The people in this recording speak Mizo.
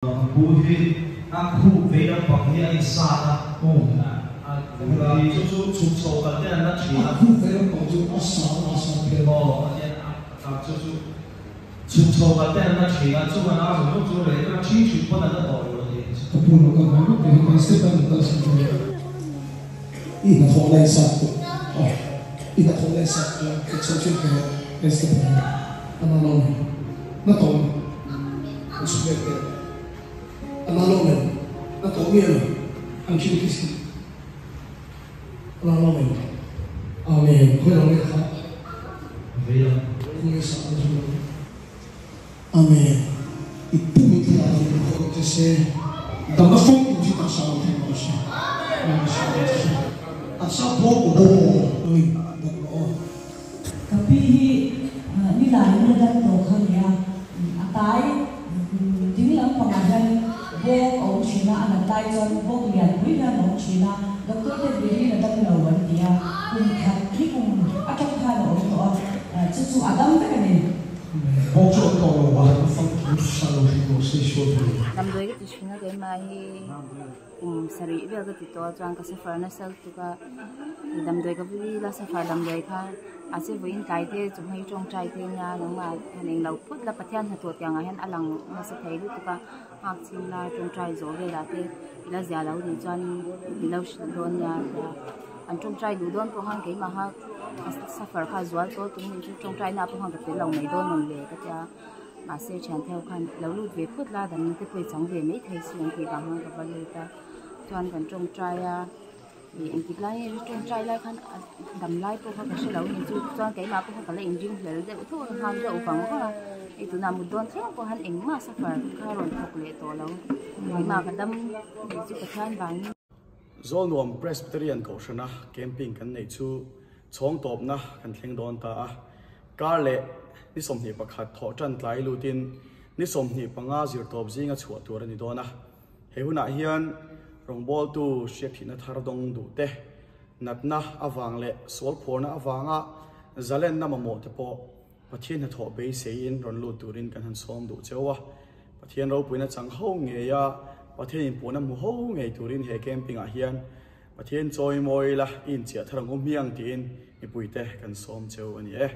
Ka pu hi a khup vei lampang hi a insat a, a chu chu chhuk chho kal te an la thin a. A khup vei lampang chu a sa a sa phel. Aw a nia a chu chu chhuk chho kal te an la thin a, chu an a zawng zawng chu reh vek a, thi hrim pawn an la tawh lo a ni. Ka pu lo kal mai mai hi kan step an kal sin chu i hnathawh lai sat chu i hnathawh lai sat chu ka chho chin ka kan step an a na lo ni na tawh ni. An su vel vel. A na lo men. Na tawh miah lo. An thil khi si. A na lo men. Amen. Khawi lo nge kha? Khawi sa an thu lo. Amen. I pum in thil ah hian khawi che se. Damna fawng in thi taksa lo thleng rawh se. Amen. Taksa bawk aw. Amen. Dam rawh aw. Ka pi hi nilai in la dam tawh kha nia, a tai ding lam pangah hian bawk a awm thin a, a nat lai chuan bawk lian pui hian a awm thin a, doctor te biri la dam lo an ti a, kum khat hi kum atang khan a awm tawh a, chu chu a dam vek a ni. Bawk chu awm tawh lo a, a famkim sa lo hrim rawh se sual thei. Damdawi ka ti thin a keimah hi kum sarih vel ka ti tawh a chuan ka suffer nasa lutuk a damdawi ka vuli ila suffer damdawi kha a che vawiin tlai te chawhmei tawngtai te nia nangmah han englo phut la Pathian hnathawh tiang ah hian a lang nasa thei lutuk a nghak chhing la tawngtai zawh velah te ila zia lo nih chuan ilo hrilh dawn nia an tawngtai duh dawn pawh khan keimah kha suffer kha zual tawl tum nih chu tawngtai na pawh khan ka tel lo mai dawn awm le ka tia. Mahse thiante ho khan lo lut ve phut la damna te pawh i chang ve mai thei si an tih vang khan ka va lut a chuan kan tawngtai a ih engtik lai nge tawngtai lai khan dam lai pawh kha ka hre lo ni chu chuan keimah pawh kha ka la inring hlel deuh tho a nghak deuh vang vang a hei tunah mut dawn thleng pawh khan engmah suffer kha rawn thawk leh tawh lo keimah ka dam ni chu Pathian vangin. Zawlnuam Presbyterian Kohhrana camping kan neih chu chhawng tawpna kan thleng dawn ta a. Kar leh ni 21 thawh tan tlai lutin ni 25 zirtawp zinga chhuah tur a ni dawn a. He hunah hian rawngbawltu hriatthihna thar dawng duh te, natna avang leh sualphuarna avanga zalenna mamawh te pawh Pathian hnathawh beiseiin rawn lut turin kan han sawm duh cheu a. Pathian ropuina chang ho ngeia Pathian inpuhna hmu ho ngei turin he camping ah hian Pathian chawi mawi la, i inchiah thar ang u hmiang tiin mipuite kan sawm cheu a ni e.